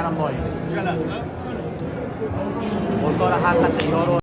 Haramboy. O'rtoqlar, haqiqatdan yorug'.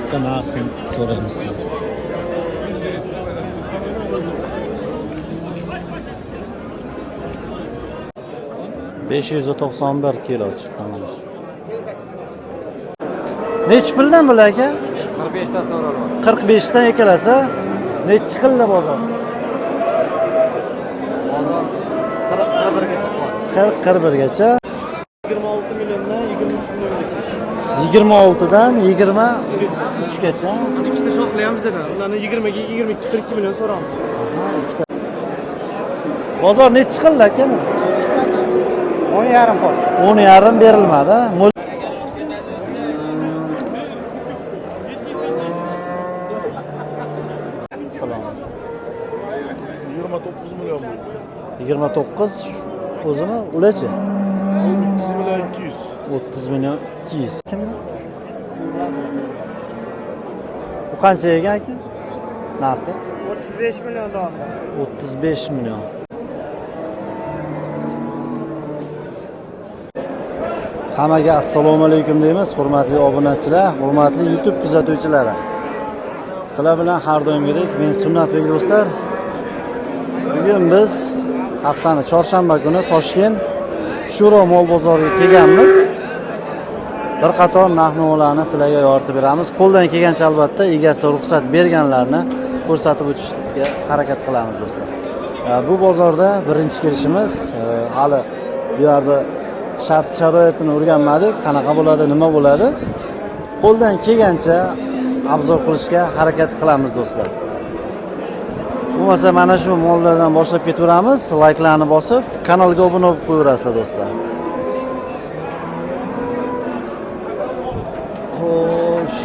Bitta narxini so'raymiz. 591 kilo chiqdi mana shu. Nechi puldan bular aka? 45 ta so'ralyapti. 45 dan ikkalasi. Nechi qildi bozor? Bozor 40 41 gacha bor. 40 41 gacha. 26 milliondan 23 milliongacha. 26 dan 23 gacha. Mana ikkita shoxli ham bizadan. Ularni 20 ga 22 42 million so'ramiz. Aha, ikkita. Bozor nechi qildi aka? 10,5 qol. 10,5 berilmadi. Assalomu alaykum. 29 million bo'ldi. 29 o'zini ulachi. 30 million 200. 30 million 200. Kimni? Bu qancha ekan aka? Narxi? 35 million dollar. 35 million. Hammaga assalomu alaykum deymiz, hurmatli obunachilar, hurmatli YouTube kuzatuvchilari. Sizlar bilan har doimgidek men Sunnatbek do'stlar. Bugun biz haftani chorshanba kuni Toshkent Shuro mol bozoriga kelganmiz. Bir qator narx-navolarni sizlarga yoritib beramiz. Qo'ldan kelgancha albatta egasi ruxsat berganlarni ko'rsatib o'tishga harakat qilamiz do'stlar. Bu bozorda birinchi kelishimiz, hali bu yerda shart sharoitini o'rganmadik, qanaqa bo'ladi, nima bo'ladi. Qo'ldan kelgancha obzor qilishga harakat qilamiz do'stlar. Bo'lmasa mana shu mollardan boshlab ketaveramiz, layklarni bosib, kanalga obuna bo'lib qo'yaverasizlar do'stlar. Xo'sh.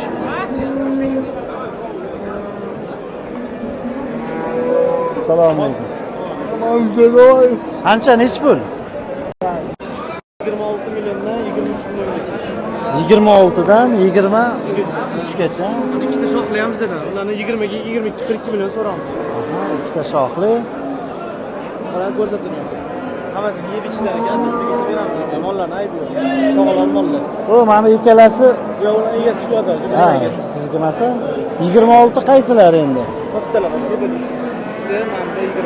Assalomu alaykum. Qancha, nechi pul? 26 milliondan 23 milliongacha. 26 dan 23 gacha. Mana ikkita shoxli ham bizadan. Ularni 20 ga 22 42 million so'ramiz. Aha, ikkita shoxli. Ular ko'rsatilgan. Hammasiga yeb ichishlariga, adasligicha beramiz. Aka. Mollarni aybi yo'q. Sog'lom mollar. Bu mana bu ikkalasi Yo'q, ular egasi shu yoqda. ha, Egasi. sizniki emas. 26 qaysilar endi? Kattalar bor. Tepada shu. Uchta, mana bu 20.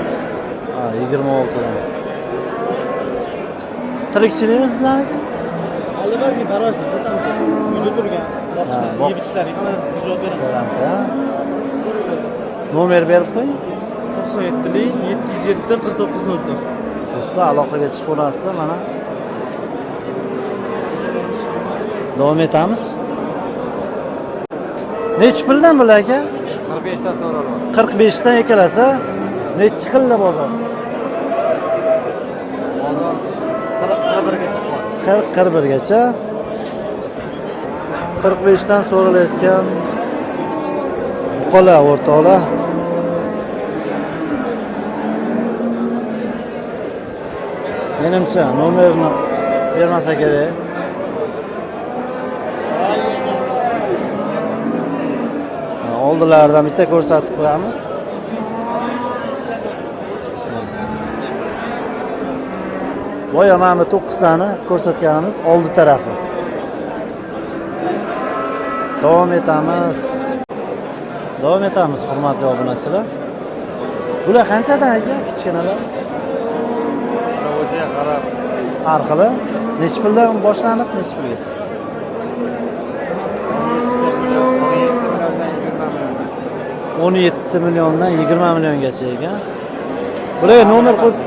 Ha, 26 dan. Tirikchilikmi sizlarniki? Hali ba'zi parvarishda sotamiz. Uyda turgan boqishlar, Ha, boq- yeb ichishlariga hamma narsasiga javob beramiz. Beramiz, ha? Nomer berib qo'ying. 97lik 707 49 04. Do'stlar, aloqaga chiqaverasizlar mana. Davom etamiz. Nechi puldan bular aka? 45 ta so'ralyapti. 45 dan ikkalasi. Nechi qildi bozor? Bozor 40 41 gacha bor. 40 41 gacha. 45 dan so'ralayotgan buqalar o'rtoqlar. Menimcha nomerini bermasa kerak. Ha, oldilaridan bitta ko'rsatib qo'yamiz. Boya mana bu to'qqiztani ko'rsatganimiz oldi tarafi. Davom etamiz. Davom etamiz hurmatli obunachilar. Bular qanchadan aka kichkinalar? O'ziga qarab Har xili. Nechi puldan boshlanib, nechi pulgacha? 17 milliondan 20 million. 17 milliondan 20 milliongacha ekan. Bularga nomer qo'yib,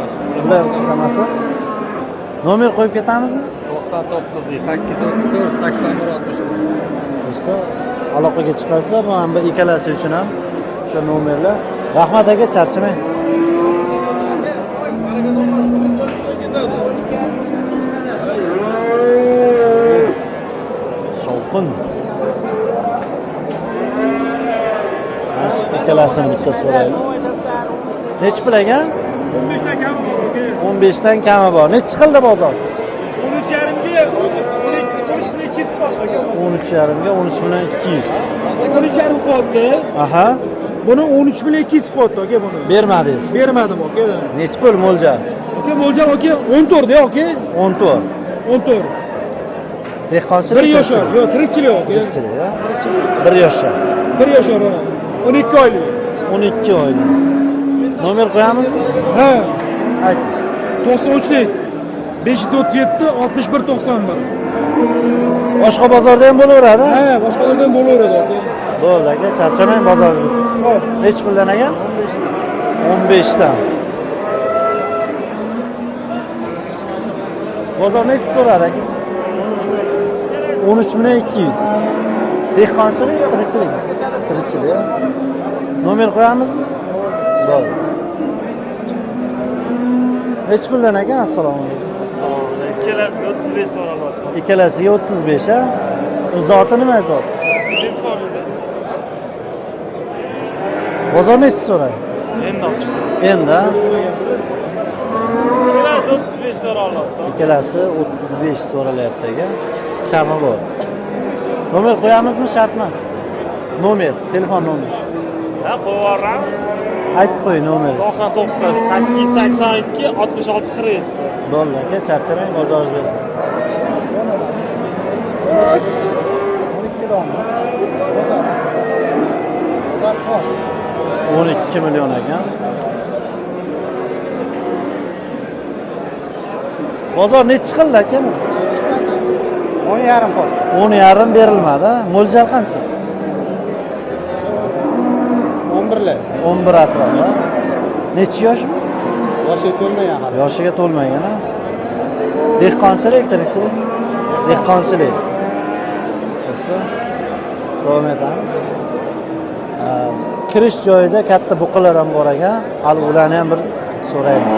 bular ustamasi. Nomer qo'yib ketamizmi? 99 lik 834 81 60. Do'stlar, aloqaga chiqasizlar. Mana bu ikkalasi uchun ham o'sha nomerlar. Rahmat aka, charchamang. Qun. Mana shu ikkalasini bitta so'raylik. Nechi pul ekan? 15 dan kami bor aka. 15 dan kami bor. Nechi qildi bozor? 13,5 ga 13,200 qoldi aka. 13,5 ga 13 million 200. 13,5 qoldi. Aha, Buni 13,200 qoldi aka buni. Bermadingiz. Bermadim aka. Nechi pul mo'ljal? Aka mo'ljal aka 14 ya aka. 14. 14. Dehqonchilik. 1 yoshar. Yo'q, tirikchilik aka. Tirikchilik, ya. 1 yoshar. 1 yoshar ha. 12 oylik. 12 oylik. Nomer qo'yamizmi? Ha. Ayting. 93lik 537 61 91. Boshqa bozorda ham bo'laveradi? Ha, boshqalardan bo'laveradi aka. Bo'ldi aka, charchamang, bozoringiz bo'lsin. Xo'p. Nechi puldan ekan? 15 dan. Bozor nechi so'radi aka? 13 million 200. Dehqonchilik, tirikchilik? Tirikchilik. Ya. Nomer qo'yamizmi? Bo'ldi. Nechi puldan ekan? Assalomu alaykum. Assalomu alaykum. Ikkalasiga 35 so'ralyapti. Ikkalasiga 35 ha? U zoti nima zot? Bozor nechi so'radi? Endi olib chiqdim. Endi ha? Ikkalasi 35 so'ralyapti. Ikkalasi 35 so'ralyapti aka. Kami bor. Nomer qo'yamizmi, shart emas? Nomer, telefon nomeri. Ha, qo'yib yuboramiz. Aytib qo'y nomeringizni. 99 882 66 47. Bo'ldi aka, charchamang, bozoringiz bo'lsin. 12 dona. 12 million ekan. Bozor nechi qildi aka bu? 10,5 qoldi. 10,5 berilmadi. Mo'ljal qancha? 11lar. 11 atrofida. Nechi yosh bu? Yoshiga to'lmagan hali. Yoshiga to'lmagan ha? Dehqonchilik, tirikchilik? Dehqonchilik. Do'stlar, davom etamiz. Kirish joyida katta buqalar ham bor ekan. Hali ularni ham bir so'raymiz.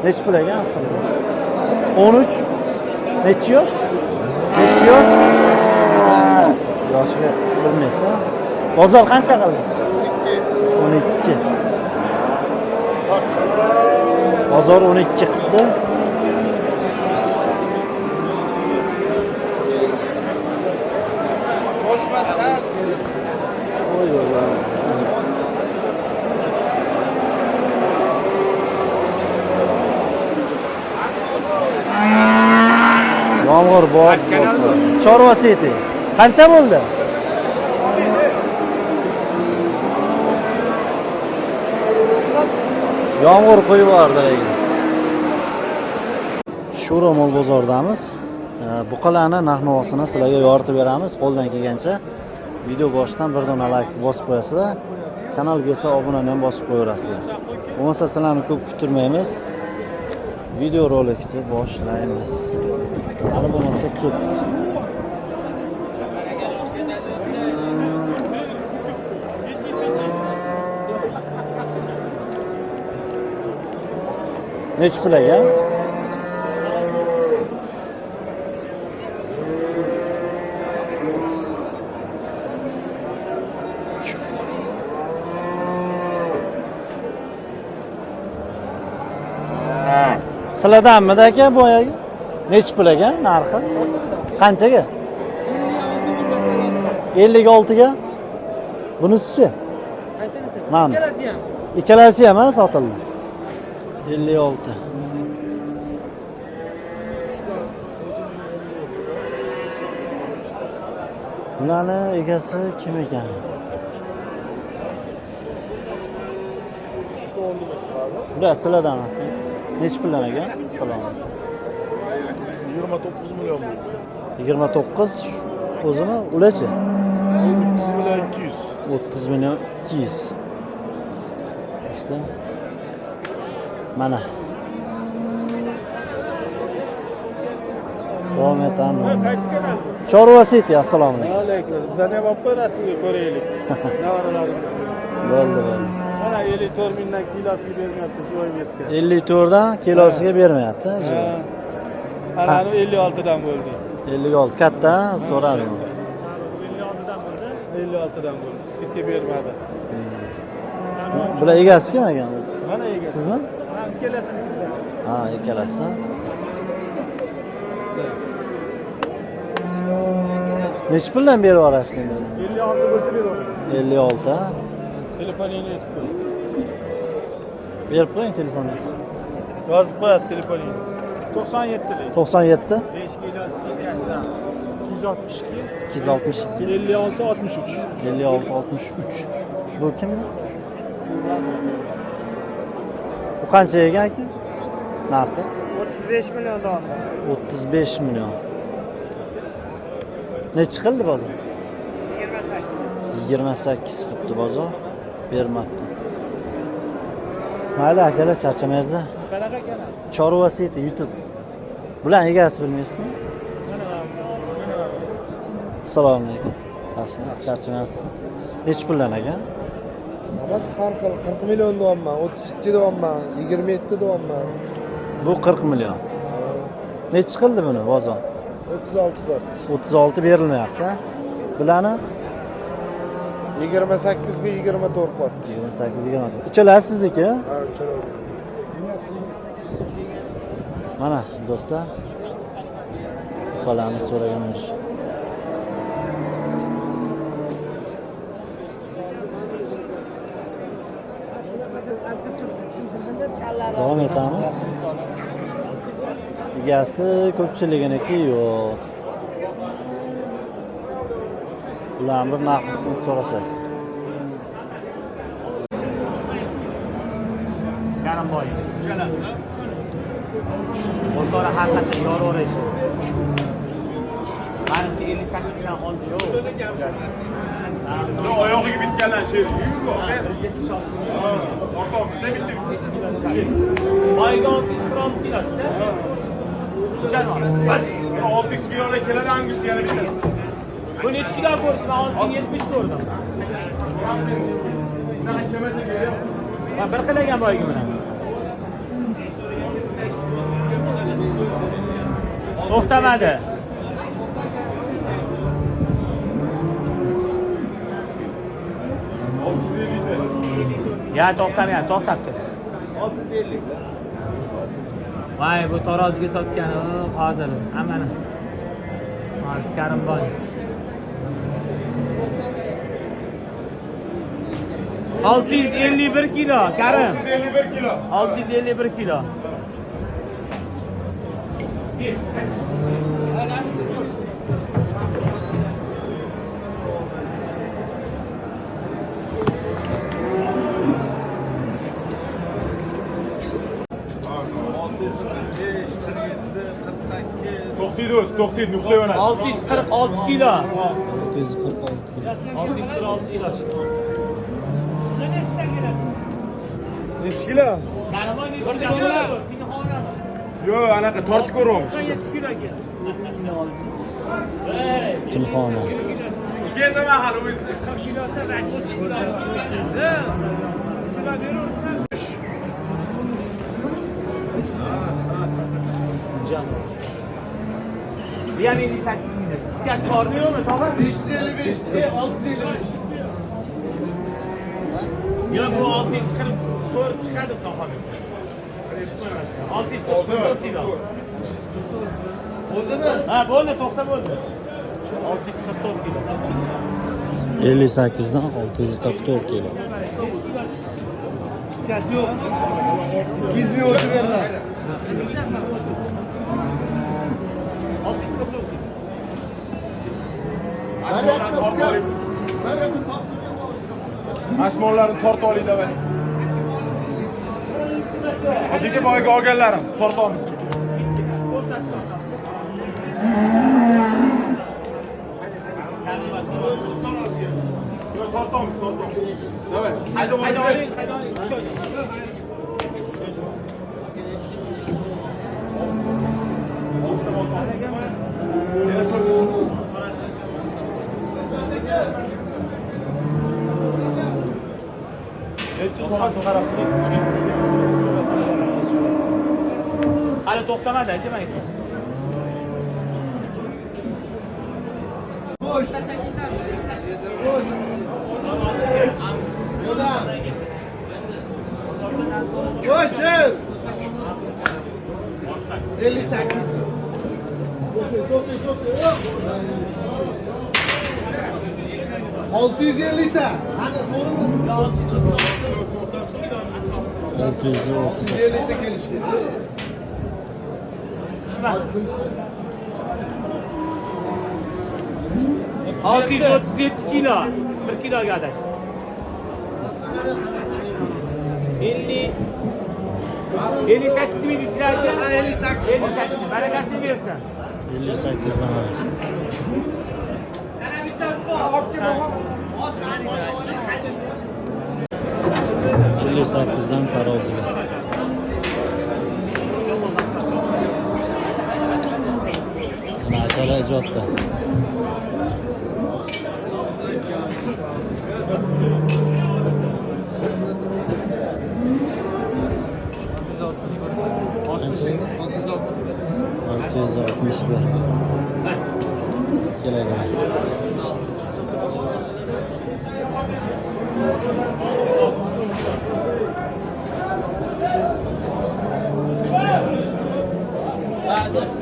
Nechi pul ekan aslida? 13. Nechi yosh? Nechi yosh? Yoshiga bilmaysiz. Bozor qancha qildi? 12. Bozor 12 qildi. Oy oy oy. Yomg'ir bor. Chorva seti. Qancha bo'ldi? Yomg'ir quyib yubordi lekin. Sho'ro mol bozoridamiz. Buqalarni narx-navosini sizlarga yoritib beramiz qo'ldan kelgancha. Video boshidan bir dona like bosib qo'yasizlar. Kanalga esa obunani ham bosib qo'yaverasizlar. Bo'lmasa sizlarni ko'p kuttirmaymiz. Video rolikni boshlaymiz. Hali bo'lmasa ketdik. Nechi pul ekan? Sizlardanmidi aka boyagi? Nechi pul ekan narxi? Qanchaga? 56 ga? Bunisi-chi? Qaysinisi? Mana. Ikkalasi ham. Ikkalasi ham ha sotildi. 56. Bularni egasi kim ekan? Bular sizlardan emasmi? Nechi puldan ekan? Assalomu alaykum. 29 million bo'ldi. 29 o'zimi? Ularchi? 30 million 200. 30 million 200. Do'stlar. Mana. Davom etamiz. Chorva City, assalomu alaykum. Alaykum. Bizlarni ham olib qo'y rasmga ko'raylik. Nevaralarimni. Bo'ldi, bo'ldi. Mana 54 mingdan kilosiga bermayapti Joyimizga. 54 dan kilosiga bermayapti. Ana 56 dan bo'ldi. 56 katta so'radim. 56dan bo'ldi. 56dan bo'ldi. Skidga bermadi. Bular egasi kim ekan? Mana egasi. Sizmi? Ha, ikkalasini biza. Ha, ikkalasi. Nechi puldan berib yuborasiz endi? 56 bo'lsa beraman. 56 ha? Telefoningni aytib qo'y. Berib qo'ying telefoningizni. Yozib qo'yadi telefoningni. 97lik. 97 5 kilo skidkasidan. 262 262 56 63. 56 63. Bu kim? Bu qancha ekan aka? Narxi 35 million dollar. 35 million. Nechi qildi bozor? 28. 28 qilibdi bozor. Bermabdi. Mayli akalar, charchamaysizlar. Qanaqa kanal? Chorva seti YouTube. Bularni egasi bilmaysizmi? Assalomu alaykum. Yaxshimisiz? Charchamayapsiz? Nechi puldan aka? Hammasi har xil 40 million deyapman, 32 deyapman, 27 deyapman. Bu 40 million. Nechi qildi buni bozor? 36 qilyapti. 36 berilmayapti. Ha? Bularni 28 ga 24 qilyapti. 28 24. Uchalasi sizniki? Ha, uchalasi. Mana do'stlar. Buqalarni so'ragan yurish. Davom etamiz. Egasi ko'pchiliginiki yo'q. Ularni bir narxini so'rasak. Karimboy. O'rtoqlar haqiqatdan yoraverish. Manimcha 58 dan oldi yo'q. Oyog'iga bitganlar sherik. 176. O'rtoq, bitta bitta. Boyga 646 kilo chiqdi. Janor. Bir 600 kiloda keladi, Angus yana bittasi. Bu nechi kilo ko'rdingiz? Men 670 ko'rdim. Bunaqa kelmasa kerak. Va bir xil ekan boygi bilan. To'xtamadi. Ya to'xtamayapti, to'xtabdi. 650. Voy, bu taroziga sotgani hozir hammani. Hozir Karimboy. 651 kilo, Karim. 651 kilo. 651 kilo. To'xtaydi o'zi, to'xtaydi, nuqta yo'nadi. 646 kilo. 646 kilo. 646 kilo. Nechi kilo? Karimboy nechi kilo? Pinxonami? Yo'q, anaqa tortib ko'ryapmiz. Pinxona. Sizga aytaman hali o'zingizga. Bu ham 58 ming. Kitkasi bormi yo'qmi, tog'a? 555, 655. Yo'q, bu 644 chiqadi tog'a desa. 644 kilo. Bo'ldimi? Ha, bo'ldi, to'xta bo'ldi. 644 kilo. 58 dan 644 kilo. Ikkasi yo'q. 200 ming o'tib beriladi. 644 kilo. Mashmonlarni tortib oling davay. Hoji aka boyagi olganlarim tortib oldim. Yo'q, tortamiz, tortamiz. Davay. Hayda, Hayda oling, hayda oling. Tushadi. Nechi tog'asi qarab turing. Hali to'xtamadi, aytaman. Qo'shil. 58. To'xta, to'xta, to'xta. 650 ta. Ana, to'g'rimi? 630. 650 ta kelishgan. Tushmasin. 637 kilo. 1 kiloga adashdi. 50 58 ming deydilar aka. 58. 58 barakasini bersin. 58 dan mana. Yana bittasi bor, olib kel, 58 dan taroziga. Mana akalar ijodda. Qancha edi? 661. Kilogram.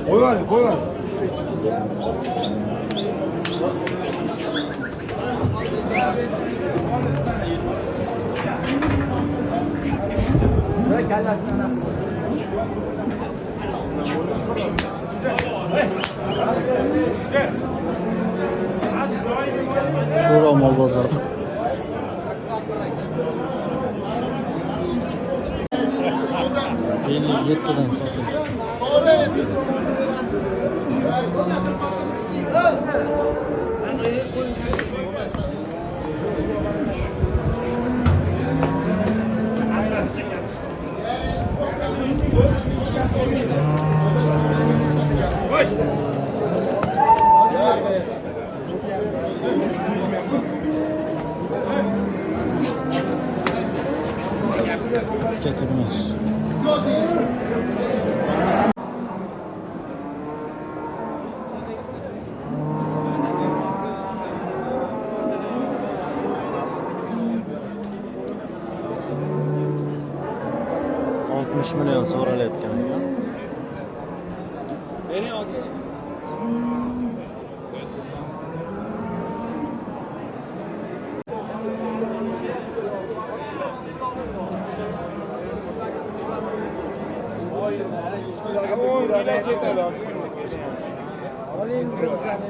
Qo'yver, qo'yver. Sho'ro mol bozori. 57 dan sotildi. Ketirmas. 60 million so'ralayotgan ekan. Oling desam,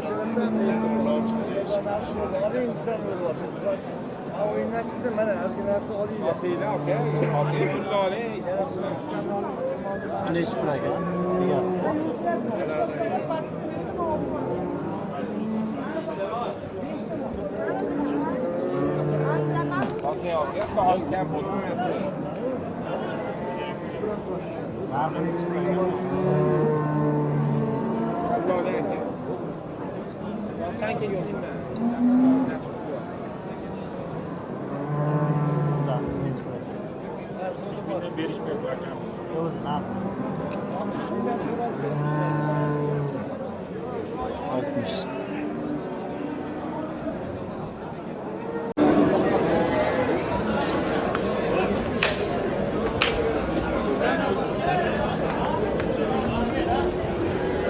oling desam bo'lyapti. O'yindan chiqdim mana ozgina narsa olinglar. Otinglar aka, oting pulni oling. Nechi pul aka? Egasi. Oting aka, hozir kam bo'lmayapti. Narxi nechi pul aka? Pulni oling aka. Sizdan nechi pul aka? Berishmayapti akam. O'zi narxi. 60.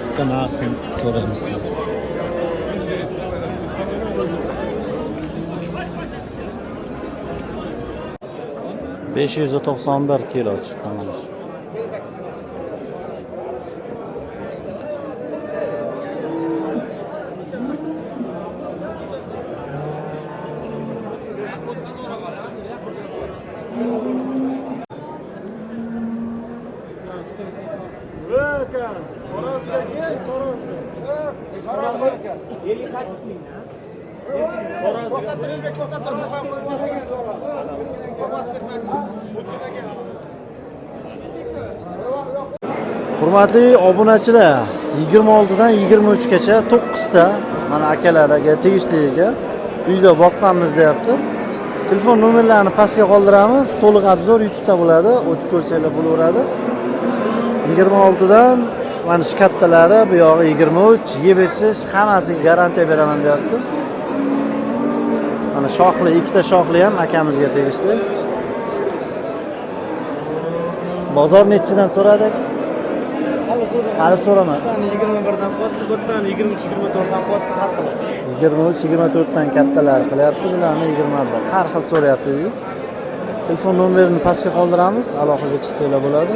Bitta narxini so'raymiz. 591 kilo chiqdi mana shu. Hurmatli obunachilar, 26 dan 23 gacha 9 ta mana akalarga tegishli ekan. Uyda boqqanmiz deyapti. Telefon nomerlarini pastga qoldiramiz. To'liq obzor YouTube'da bo'ladi. O'tib ko'rsanglar bo'laveradi. 26 dan Mana shu kattalari, bu yog'i 23, yeb ichish hammasiga garantiya beraman deyapti. Mana shoxli, ikkita shoxli ham akamizga tegishli. Bozor nechidan so'radi aka? Hali so'rama. Hali so'rama. 21 dan qotdi, kattani 23, 24 dan qotdi, har xil. 23, 24 dan kattalari qilyapti, bularni 21. Har xil so'rayapti deydi. Telefon nomerini pastga qoldiramiz, aloqaga chiqsanglar bo'ladi.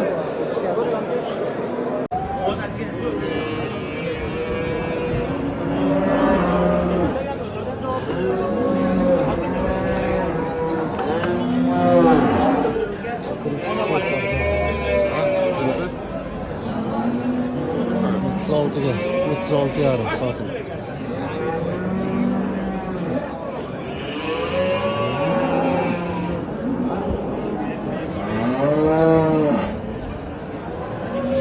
Ga 36,5 sotildi.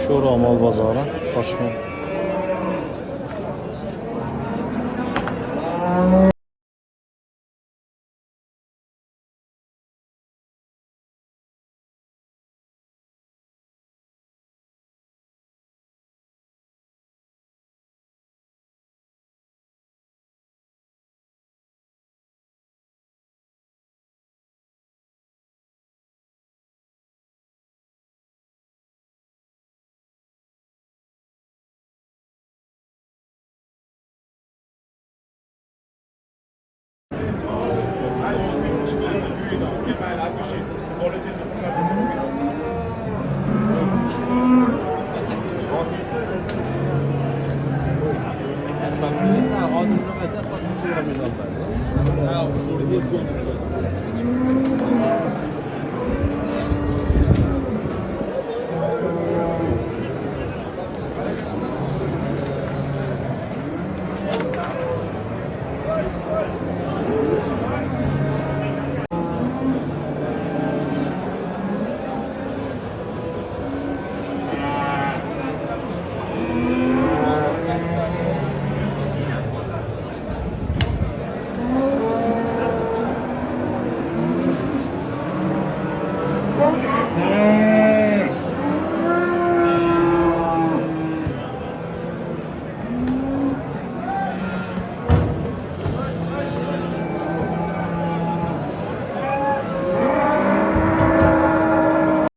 Sho'ro mol bozori, Toshkent.